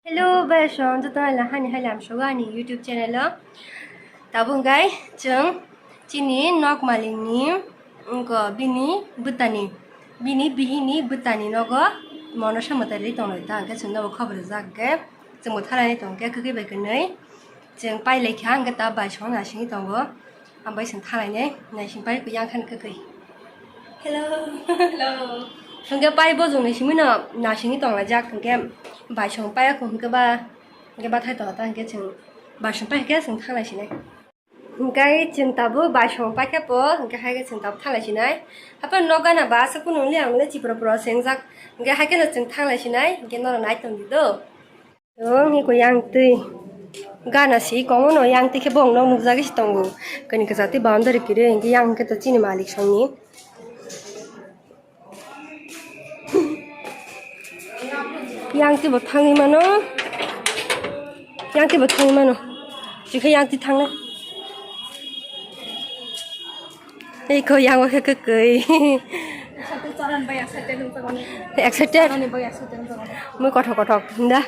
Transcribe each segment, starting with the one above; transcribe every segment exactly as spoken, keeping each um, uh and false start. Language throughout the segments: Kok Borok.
Hello, bai song, joto hai la hani hai lam sogo ani YouTube channel o. Tabuk hwnkhe chwng chini nok malikni, wngkha bini bwtani, bini bihini bwtani nogo mono samwtai rwi tonglai ta, hwnkhe chwng nobo khobor rijak, hwnkhe chwngbo thanglai tongkhe kwkwi bai kwnwi. Chwng pai lai kha, hwnkhe ta bai song nasingwi tongo. Ang bai chwng thanglai nai, naising pai yang khan kwkwi. Hello. Hello. Hwnkhe pai bojong ni simi no nasingwi tonglaijak, hwnkhe bai song pai kho, hwnkhe ba, hwnkhe bathai tong ta, hwnkhe chwng bai song pai khe chwng thanglai sinai. Hwnkhe chwng tabuk bai song pai khe po, hwnkhe hai khe chwng tabuk thanglai sinai. Haphano nok gana ba aswk phano wngya, ang le chipra pura se wngjak, hwnkhe hai kheno chwng thanglai sinai, hwnkhe norok nai tong di do. Tong ni ko yang twi. Gana si komo no yang twi khe bong no nukjagwi si tongo. Kani kwchar twi boundary kwrwi hwnkhe yang hwnkhe to chini malik songni. Yang twi bo thangwi mano. Yang twi bo thangwi mano. Chikhe yang twi thangnai. Ei ko yango khe kwkwi. Excited? Mui kothok kothok hinda.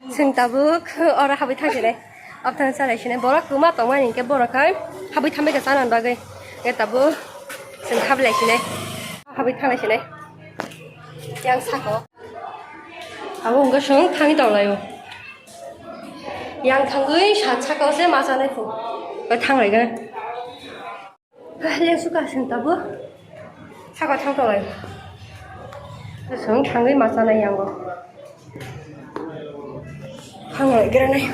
Chwng tabuk oro habwi thang sinai. Abthang chalai sinai. Borok kwma tongmani hinkhe borok hai habwi thambai kha chana bagwi. Hinkhe tabuk chwng habwi lai sinai. Habwi thanglai sinai. Yang sako. Abo wngkha chwng thangwi tonglaio. Yang thangwi sat saka o se ma chanai phu. Bai thang lai gana. Leng suka seng tabo. Saka thang tong lai. Seng thangwi ma chanai yang o. Thang lai gana nai.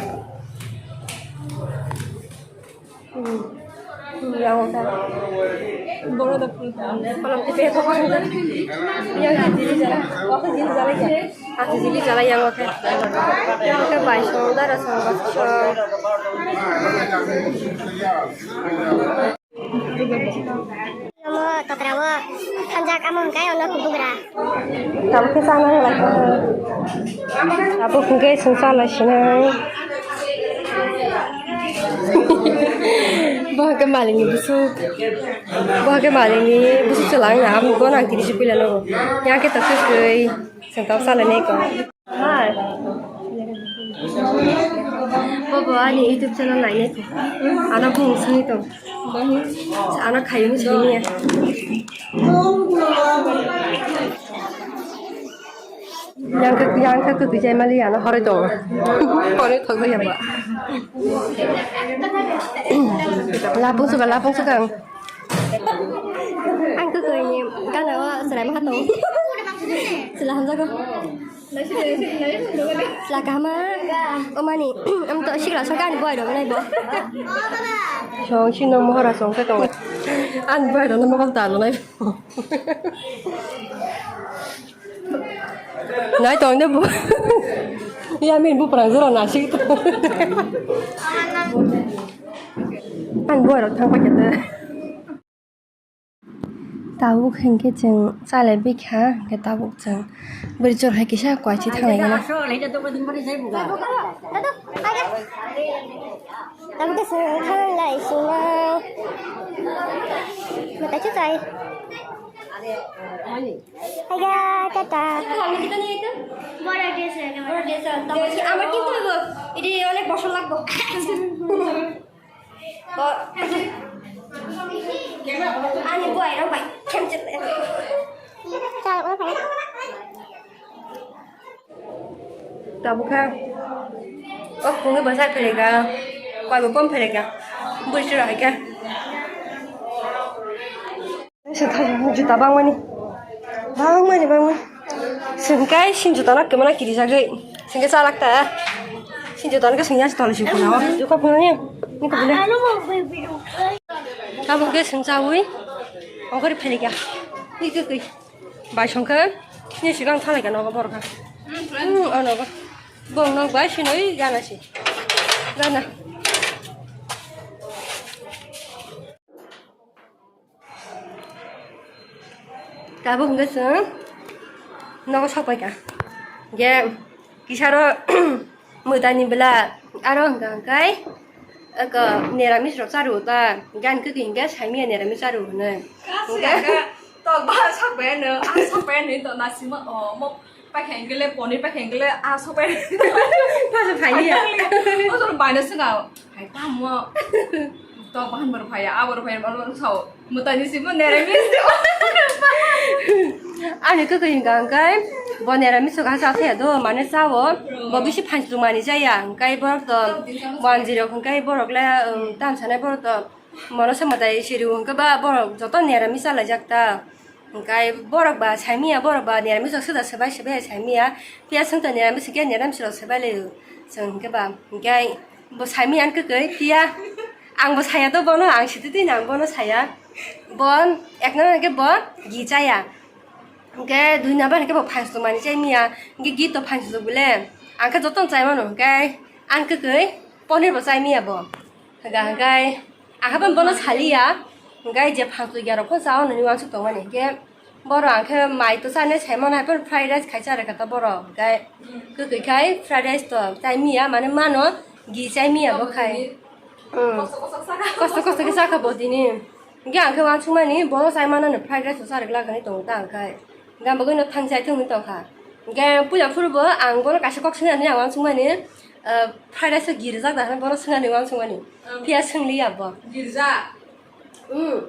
Hmm. Hmm, yang o ta. Boro da pun ta. Kalau kita itu kan. Yang di sini jalan. Waktu di sini jalan ya. Aku di sini jalan yang oke. Yang oke bai song da ra song ba song. Omo totra o thanjak amo hwnkhe ono kubugra. Tabuk khe chana lai kha. Tabuk hwnkhe chwng chalai sinai. Bo hwnkhe malikni bwswk. Bo hwnkhe malikni bwswk chwla wngya. Abo bo nang tini se puila nogo. Yang khe tok khe kwrwi. Chwng tabuk chalai nai kha. Hai. Bobo ani YouTube channel nainai tong. Ano bung sini tong. Ano khayu sini ya. Yang ke yang ke tu bijai mali ano hore tong. Hore tong ya ba. Lapung suka lapung suka. Ang ke ke ni gana wa selai ma tong. Sila hamjago. Sila kahama. O mani, am to sikla songka ani boy rok nai bo. Song sino mohora song ke tong. Ani boy rok no mokol ta lo nai. Nai tong de bo. Ya min bu prang zoro na sik to. Ani boy rok thang pa kete. Tabuk hinkhe chwng chalai bikha, hinkhe tabuk chwng bwrwi chwrwk hai kisa kwlaichi thanglaigwna. Tabuk khe chwng thanglai sinai. Mwtai chuchai. Haiga, tata. Boro dress, boro dress, tamo ki amar kintu hobo. Iti onek bosor lagbo. Ani buai rok bai khem chet le. Tabukha. O phungi bwsa pherega. Koi bo pom pherega. Bwswra haikha. Juta bangmani. Bangmani, bangmani. Sengkai sin juta nak kemana kiri jagwi. Sengkai salak ta. Sin juta nak sengya juta lesi puna. Juka puna ni. Ni ko bile. Tabuk ge sengchawi. Ongkori phelikya. Ni ke koi. Bai songkha. Ni sigang thalai ka nogo borokha. Hmm, oh nogo. Bong nok bai sinoi gana si. Gana. Tabuk hwnkhe chwng nogo sokpai kha. Hwnkhe kisaro mwtani bwla aro hwnkha hwnkhe eko neramis rok charu ta. Hwnkhe ani kwtwi hwnkhe saimanya neramis charu hwnwi. Hwnkhe tok ba sokpai ano, ang sokpai ano to nasima o mo. Pakhengkele, ponir pakhengkele, a sopai. Paso phaiya. O jor baina swnga, hai tamo. To bahan bor phaiya, a bor phaiya, bor bor sao. Mutani si mo nere mi si. Ani kwkwi hwnkha hwnkhe bo nere mi sokha sa se do mane sao. Bo bisi phanchlu mani jaya hwnkhe borok to wanjirok hwnkhe borok le, um, tam sanai borok to mono se mwtai siri hwnkhe ba borok joto nere mi chalaijak ta. Hwnkhe borok ba saimiya, borok ba niramis rok swda swbai swbai saimiya. Phiya chwng to niramis hwnkhe niramis rok swbai laio chwng hwnkhe ba. Hwnkhe bo saimiya wngkha kwkwi, phiya ang bo saya to bono, ang sititwi no ang bono saya. Bo ek number hwnkhe bo gi chaya. Hwnkhe dui number hwnkhe bo phanchlu mani chai miya. Hwnkhe gi to phanchlu bole. Ang khe jotono chai mano hwnkhe ang kwkwi ponir bo chai miya bo. Hwnkha hwnkhe ang haphano bono saliya, hwnkhe je phanchlu giya rok phano chao nini uansuk tongmani, hwnkhe borok ang khe mai to chani saimano, haphano fried rice khai cha rwkha ta borok, hwnkhe kwkwi khai fried rice to chai miya, mane mano gi chai miya bo khai. Kosto kosto khe chakha bo tini, hwnkhe ang khe uansukmani bono chai manani fried rice to cha rwkla hinwi tongo ta ang khai. Hwnkhe ang bagwino thang chai thwngwi tongkha. Hwnkhe puila phuru bo ang bono kaisa kok swngnani ang uansukmani, ah, fried rice o girijak da hinwi bono swngnani uansukmani. Phiya swngliya bo. Girja. Hmm.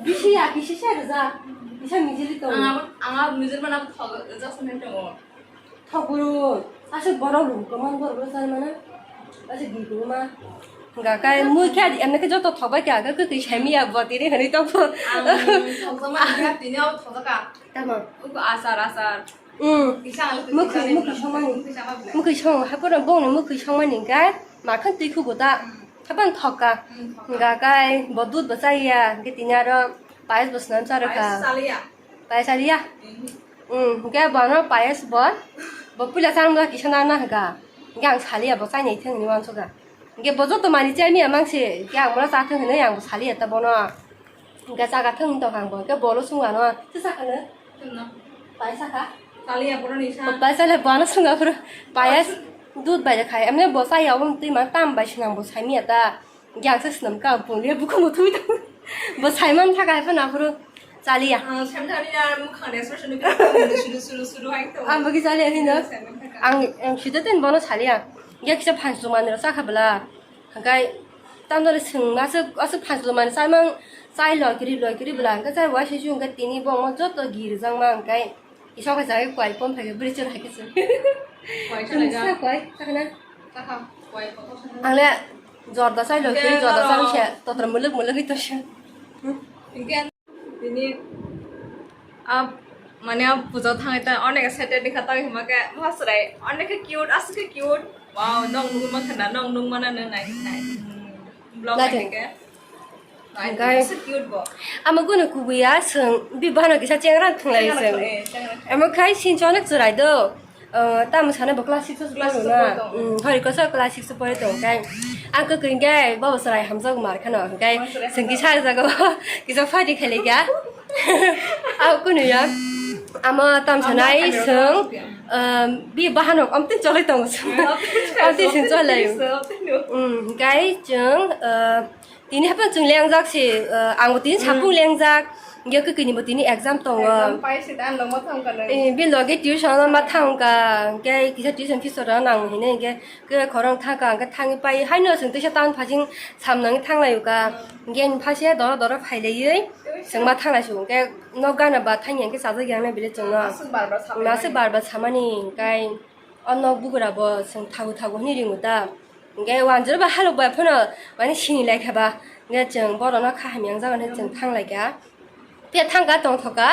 Bisi ya, bisi se rijak. Bisa mijili tongo. Ang abo, ang abo mijil mana thok, rijak swngnani tongo. Thok guru. Aswk borok rung kwmang borok rw chai mana. Aswk gi kwma. Hwnkha khe mui khe emne khe joto thok bai kha, khe kwtwi sai miya bo tini hinwi tongkho. Ang thokjakma tini abo thokjaka. Tamo? Uko asar, asar. Hmm. Kisa ang Mwkhwi, mwkhwi songmani. Kisa ang Mwkhwi song, haphano bongni mwkhwi songmani hwnkhe makhon twi khubo ta. Hmm. Haphano thokka. Hmm, thokka. Hwnkha khe bo dudh bo chaya, hwnkhe tini aro payas bo swnam cha rwkha. Payas chaliya. Payas chaliya? Hmm. Hmm, hwnkhe bono payas bo, bo puila chang kisa nana hwnkha. Hwnkhe ang saliya bo chainai thwng hinwi uansukha. Hwnkhe bo joto manwi chai miya mangse, hwnkhe ang bono cha thwng hinwi ang bo saliya ta bono. Hwnkhe chaka thwng tongkha ang bo, hwnkhe bolo swngo ano, "Twi sakha nw?" Twi sakha? Chaliya boroni sa. Bo pai chaliya, bono swngo phuru. Payas dudh bai khai, emne bo chaya, obo twi man tam bai swnam bo sai miya ta. Hwnkhe ang se swnam kha, ang pungya bukhuk muthungwi tongo. Bo sai man thaka hai phano aphuru chaliya. Ah, sai man thaka ya, mukhang expression nukhe, suru, suru, suru hai tongo. Ang bo khe chaliya hino. Sai man thaka. Ang, ang sida ten bono saliya. Hwnkhe kisa phanchlu manwi rok chakha bwla. Hwnkhe tamjani swngma aswk, aswk phanchlu manwi chaimang, chai loi kiri, loi kiri bwla. Hwnkhe chai waisa su hwnkhe tini bo omo joto girijakma hwnkhe isok hai chai kwai pom phai khe bwrwi chwrai khe chwng. Kwai chwng chalaijak. Sa kwai, sakha na? Sakha, kwai kotor sakha. Ang le jorda chai loi kiri, hwnkhe jorda chai norok se totra mwlwk mwlwk wi tongse. Hwnkhe Tini a, mane a puja thangwi ta onek excited ni kha tangwi hima khe ma chwrai onek khe cute, aswk khe cute. Wow, nong nugwi mankha na, nong nung mana no nai nai. Vlog Nai nai thung. Khe. Nai Guys. Aswk cute bo. Ama gunu kubuya swng bi bano kisa chengra thwnglai Chengra swng. Thung, eh, chengra thung. Amo khai sincho onek chwrai do. Uh, tamo sana bo class six o Class six o pori pori tongo. Tongo. Hmm, hori kosa class six o pori tongo. Kai, ang kwkwi hwnkhe babo chwrai hamjak mar kheno. Kai, Babo chwrai swngki hamjak. Sa jago, kisa party khailai kha. Ang kunu ya. Amo tam sanai Ang swng, hamjak. Um, bi bahanok omtwi cholai tongo. Omtwi swng cholai. Omtwi swng, omtwi swng. Hmm, kai, chwng, uh, Tini haphano chwng lengjak se, uh, ang bo tini Hmm. Sapung lengjak, hwnkhe kwkwi ni bo tini exam tongo. Exam pai se dan lama thang ka nai. Eh, bini loge tuition ma thang ka, hwnkhe kisa tuition fees rw nang hwnwi hwnkhe, khe khorang thang ka, hwnkhe thangwi pai haino chwng teisa town phasing sam nangwi thang lai o ka, Hmm. Hwnkhe ani pha se doro doro phai laiwi chwng ma thang lai si o, hwnkhe nok gana ba thang ya hwnkhe chajak ya nai bile chwng no. Aswk bar bar samani. Aswk bar bar samani, hwnkhe o nok bugra bo chwng thago thago hwnwi ringo ta. Hwnkhe wanjwk ba halok bai phano mani sini lai kha ba. Hwnkhe chwng borok no kha hamya wng jago hinwi chwng thang lai kha. Phiya thang kha tong thok kha.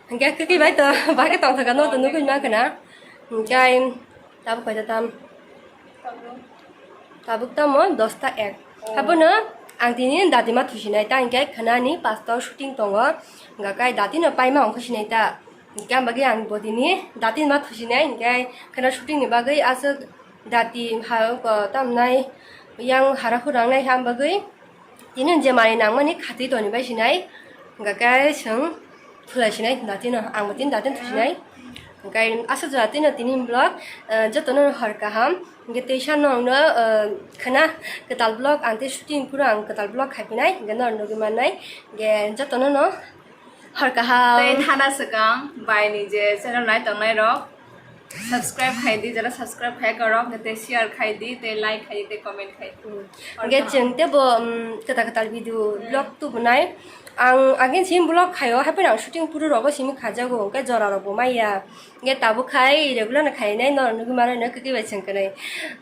Hwnkhe kwkwi bai to ba khe tong thok kha, no to nugwi man khna. Hwnkhe tabuk kaisa tam. Tabuk tamo dosta ek. Habono ang tini dati ma thusinai ta, hwnkhe khna ni pasta o shooting tongo. Hwnkhe kai dati no paima ongkha sinai ta. Hwnkhe ang bagwi ang bo tini dati ma thusinai, hwnkhe khna shooting ni bagwi aswk dati ha, ko, tamnai yang hara hurang nai ham bagwi tini je mani nangmani khatwi toni bai sinai, hwnkhe kai chwng thulai sinai dati no, ang bo tini dati no thusinai. Hwnkhe aswk jora tini, tini vlog, eh, jotono hor kaham, hwnkhe teisa no ang no, eh, khna kwtal vlog ang tei shooting phuru ang kwtal vlog khai phinai, hwnkhe no nugwi mannai, hwnkhe jotono no. Hor kaham. Tei thana swkang bai ni je channel nai tongnai rok. Subscribe khai di, jara subscribe khai korok, te share khai di, te like khai di, te comment khai di. Hingke chwng tebo, um, kwtal kwtal video vlog tubunai. Ang agin simi vlog khaio, haphai ang shooting puru rogo simi khajago, hingke jora rok bo maya. Hingke tabuk khai regular no khainai, no nugui mano no kwkwi bai chwng kwnai.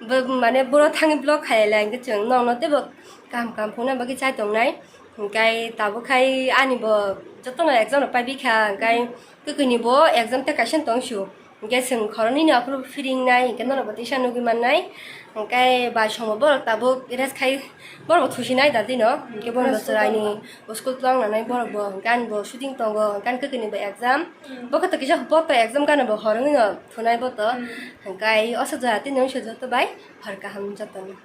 Bo, mane boro thangwi vlog khailai, hingke chwng nokno tebo kaham kaham phunukna bagwi chai tongnai. Hingke tabuk khai ani bo jotono exam rok pai bikha, hingke kwkwi ni bo exam tei kaisa tong su. Hingke chwng khoroknwi ni aphuru phiringnai, hingke norok bo teisa nugui mannai. Hingke bai somo borok tabuk rest khai, borok bo thusinai da dino. Hingke borok bo chwraini school twlang nanai borok bo, hingke ani bo shooting tongo, hingke ani kwkwi ni bo exam. Bo khe to kisa bo to exam gana bo horongwi no thunai bo to. Hingke o se jora tini wngse joto bai hor kaham jotono.